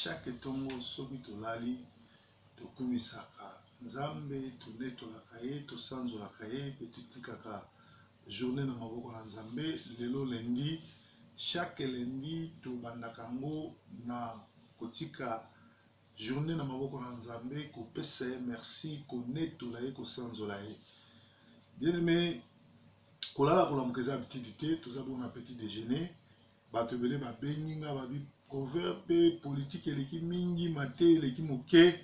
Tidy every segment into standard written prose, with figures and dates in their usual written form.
Chaque tongo soki tolali tokumisaka Nzambe, tonetolaka ye, tosanzolaka ye pe totikaka journee na maboko na Nzambe. Lelo lundi, chaque lundi tobandaka yango na kotika journee na maboko na Nzambe, kopesa ye merci, konetola ye, kosanzola ye. Bien aime, kolala kolamuka eza habitude te, toza bongo na petit dejeuner. Bato ebele babengi nga babi proverbe politique eleki mingi mateya eleki moke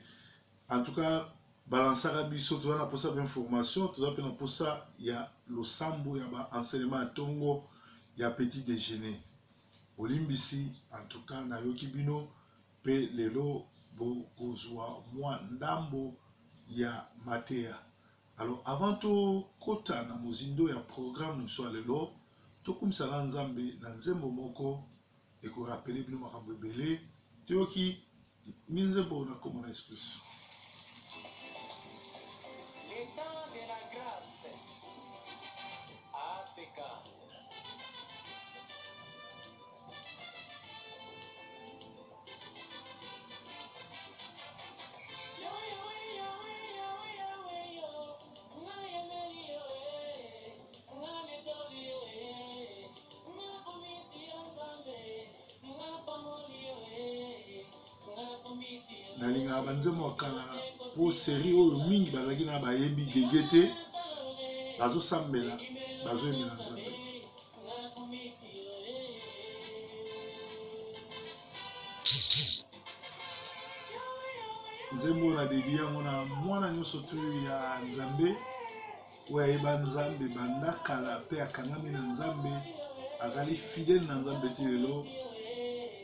en tout cas balansaka biso toza na posa ba information toza pe na posa ya losambo ya ba enseignement ya tongo ya petit dejeuner bolimbisi en tout cas nayoki bino pe lelo bokozua mwa ndambo ya mateya. Alors avant to kota na mozindo ya programme na biso ya lelo, to kumisa na Nzambe na nzembo moko eko rappeler bino makambo ebele. Toyoki minzembo na kombo na Yesu Kristo. Le temps de la grace aseka. Nalingaka ba nzembo ya kala po serie oyo mingi bazalaki na bayebi gege te bazosambela bazoyembela Nzambe. Nzembo oyo na dedie yango na mwana nyonso tu ya Nzambe oyo ayeba Nzambe banda kala pe akangami na Nzambe, azali fidèle na Nzambe ti lelo.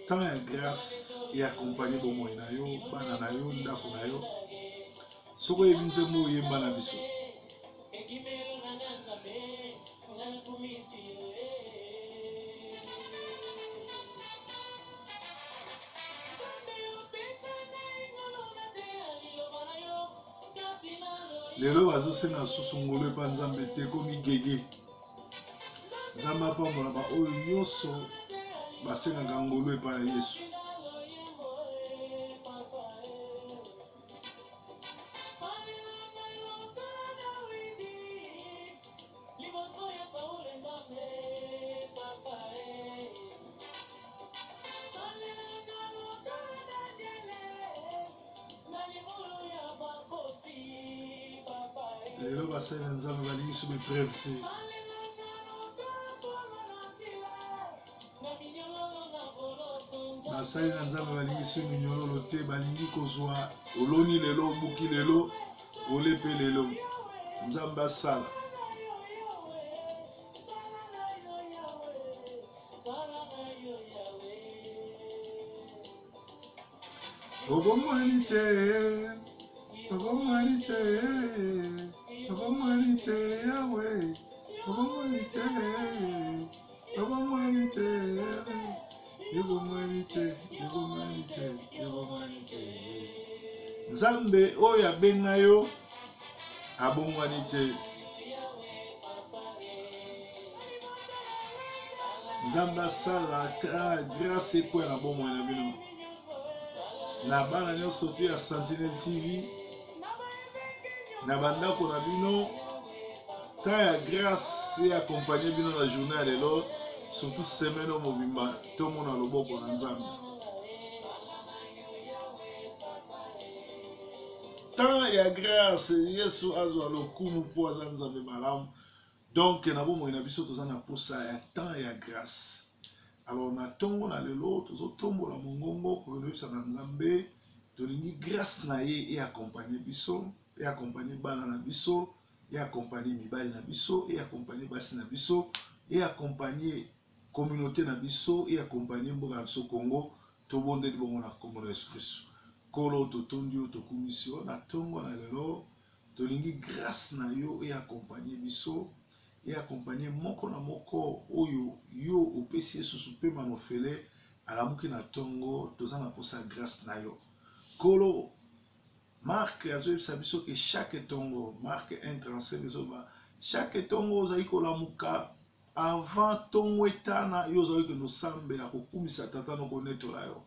Temps ya grace e accompagner bomoi na yo, bana na yo, ndako na yo. Soki oyebi nzembo oyo yemba na biso. Lelo bazosenga susu ngolu epa Nzambe te ekomi gege. Nzambe apambola ba oyo nyonso basengaka ngolu epa ya Yesu. Lelo basali na Nzambe balingi so ba epreuve te. Basali na Nzambe balingi so minyololo te, balingi kozwa oloni lelo obuki lelo olepe lelo. Nzambe asala. Obongwani te, obongwani te, obongwani te, Yahweh, obongwani te, obongwani te, ebongwani te, ebongwani te, ebongwani te. Nzambe oyo abenga yo abongwani te. Nzambe asala grâce ekweya na bomoi na bino na bana nyonso tu ya Sentinelle TV na bandako na bino temps ya grâce e accompagne bino na journée ya lelo surtout semaine oyo mobimba tomona loboko na Nzambe. Temps ya grace Yesu azwa lokumu mpo aza Nzambe malamu. Donc na bomoi na biso toza na posa ya temps ya grace. Alors na tongo na lelo tozotombola mongongo koyebisa na Nzambe tolingi grace na ye e accompagner biso, e accompagner bana na biso, e accompagner mibali na biso, e accompagner basi na biso, e accompagner communaute na biso, e accompagner mboka na biso Congo. Tobondeli bongo na kombo na Yesu Kristu. Nkolo, totondi yo, tokumisi yo na tongo na lelo. Tolingi grace na yo e accompagner biso, e accompagner moko na moko oyo yo opesi ye susu pema na ofele, alamuki na tongo, toza na posa ya grace na yo. Nkolo, Marc azoyebisa biso ke chaque tongo, Marc 1:37 ezoloba, chaque tongo ozali kolamuka Avant tongo etana yo ozali kokende osambela kokumisa tata no konetola yo.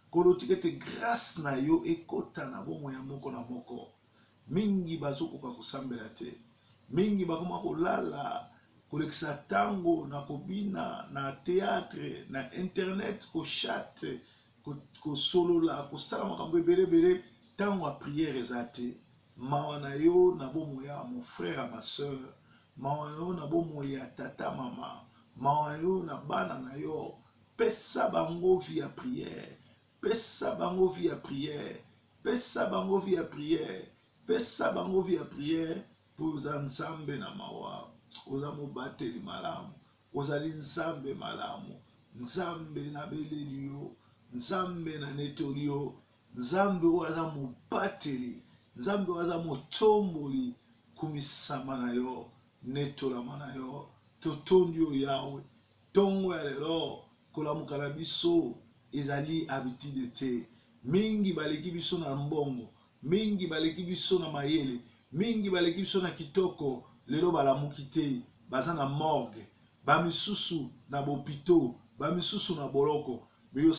Nkolo, tika ete grâce na yo ekota na bomoi ya moko na moko. Mingi bazokoka kosambela te. Mingi bakoma kolala, kolekisa tango na kobina, na theatre, na internet, ko chat, kosolola, kosala makambo ebele ebele. Tango ya prière eza te. Mawa na yo na bomoi ya mon frère, ya ma soeur, mawa na yo na bomoi ya tata, mama, mawa na yo na bana na yo. Pesa bango vie ya prière, pesa bango vie ya prière, pesa bango vie ya prière, pesa bango vie ya prière, po oza Nzambe na mawa, oza mobateli malamu, ozali Nzambe malamu. Nzambe nabeleli yo, Nzambe nanetoli yo, Nzambe oyo aza mobateli, Nzambe oyo aza motomboli, kumisama na yo, netolama na yo. Totondi yo Yawe. Tongo ya lelo, kolamuka na biso ezali habitude te. Mingi baleki biso na mbongo, mingi baleki biso na mayele, mingi baleki biso na kitoko, lelo balamuki te, baza na morgue, ba misusu na b'hopitaux, ba misusu na boloko. Mais yo.